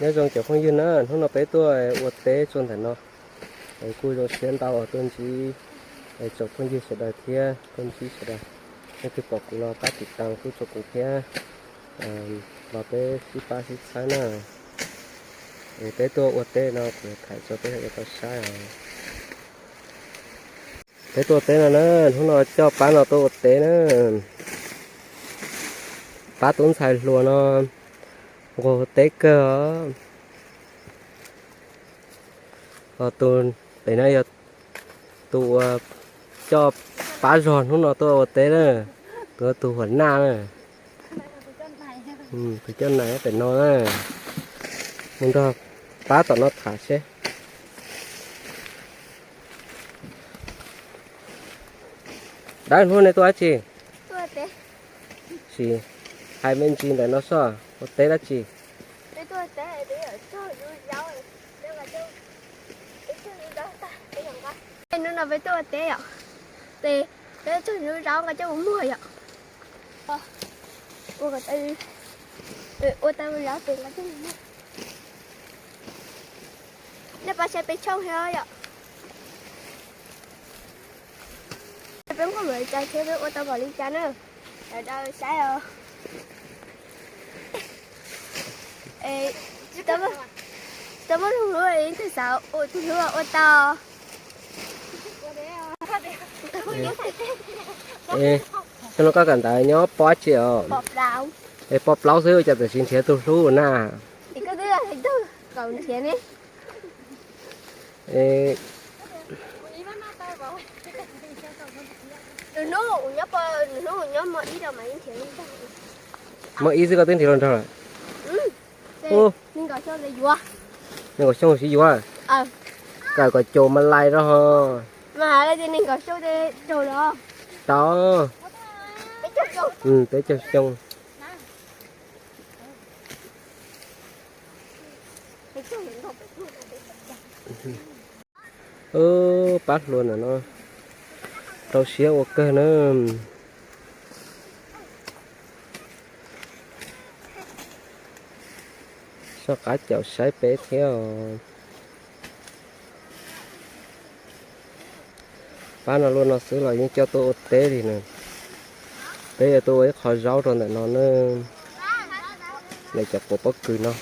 Nyob zoo cov phooj ywg na, hnub no peb tuaj ua teb rau ntawm no, kuj zoo siab ntau uas tuaj ntsib tsoom phooj ywg sawv daws thiab tuaj ntsib sawv daws. Leej twg pom kuv los pab tiv tas kuj rau kuv thiab, los peb sib pab sib txhawb na. Peb tuaj ua teb no kuv tham rau peb sawv daws tau saib os. Peb tuaj ua teb no na, hnub no coj pab no tuaj ua teb na. Pab tub ntxhais hluas no nqus teb kawg os. Tus pem no yog tus uas coj pab zog hnub no tuaj ua teb na, tus tus huam naj na. Tus coj nais pem no na, mus nrog pab tom no tham seb. Dab, hnub nej tuaj dab tsi? Sim hais me ntsis ntawm no soj, ua teb dab tsi? Hnub no peb tuaj ua teb yom, ces peb txog lub zaub nqa coj mus muag yom. Ua tau zaub ces nqa coj mus muag. Nej pab saib peb tshooj thiab yom. Peb muab lawv cai thiab peb ua tau npaum li cas na, sawv daws saib os. Tsis tau muaj hlub hlub li, tus xav ua tus hlub ua tau. Xyoo no koj kawm ntawv nyob pov dab tsi os? Es pov plaub xwb ua cas txawm tsis nrhiav tus hlub na? Hnub nyob mo ib xwb koj twb nrhiav hluas nraug lawm. Nees nkaum xyoo sib yuav, kawm kom cum mas lais rau ho. Tau, peb caug xyoo. Pab hluas ntawm no rau siab ua kawg na. Soj qab caum saib peb thiab os. Pab no luaj no xwb los yeej coj tuaj ua teb li na. Peb yuav tuaj ua ib qho zaub rau ntawm no na. Lawv cov quav pob kws no.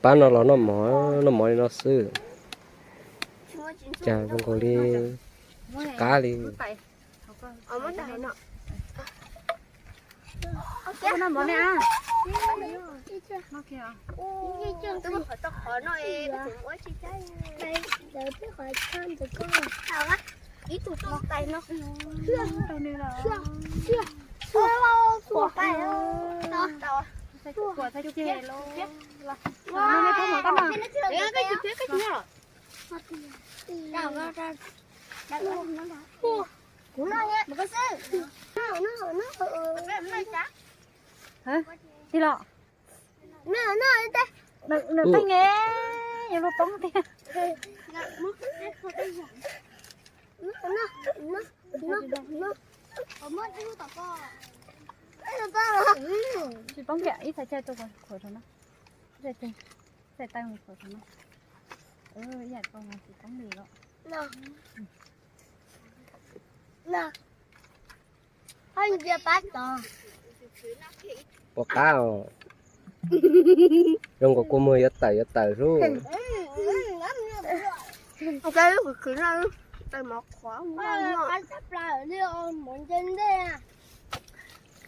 Pab no los noj mov, noj mov li no xwb. Cas zoo nkaus li tsis qab li. Tij los. Nws pheej nge, yuav luag poob tiag. Tsis poob kiag, ib txhais chaw tuaj khuam rau no. Ib txhais chaw, ib txhais taw khuam rau no. Ib yam kau mas tsis poob li los. Pom qab os. Zoo nkaus kua muag yuav tawm yuav tawm sub.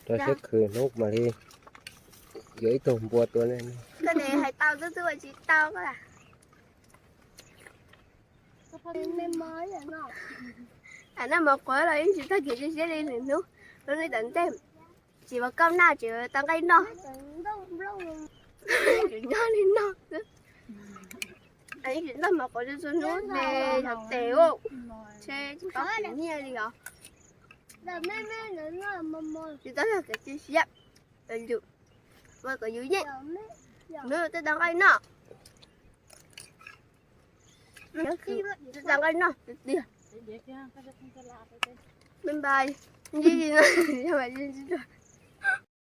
Rau siab khwv hnub mam li yuav ib tug npua tua ne. Noj mov quav los yeej tsis tag kev siab li lwm hnub, hnub li tom ntej tsis ua kauj noj tsis tau nqaij noj. Tsis noj li noj xwb. Tsis noj mov quav txhua hnub ces yog tes ua, ntshe tsis paub kev nyiaj li os. Tsis tau yog kev cia siab, ua kom yus yeej, hnub twb tau nqaij noj. Tsis tas nqaij noj tiag tiag. Bye bye. Ntsib dua, yog mas ntsib dua.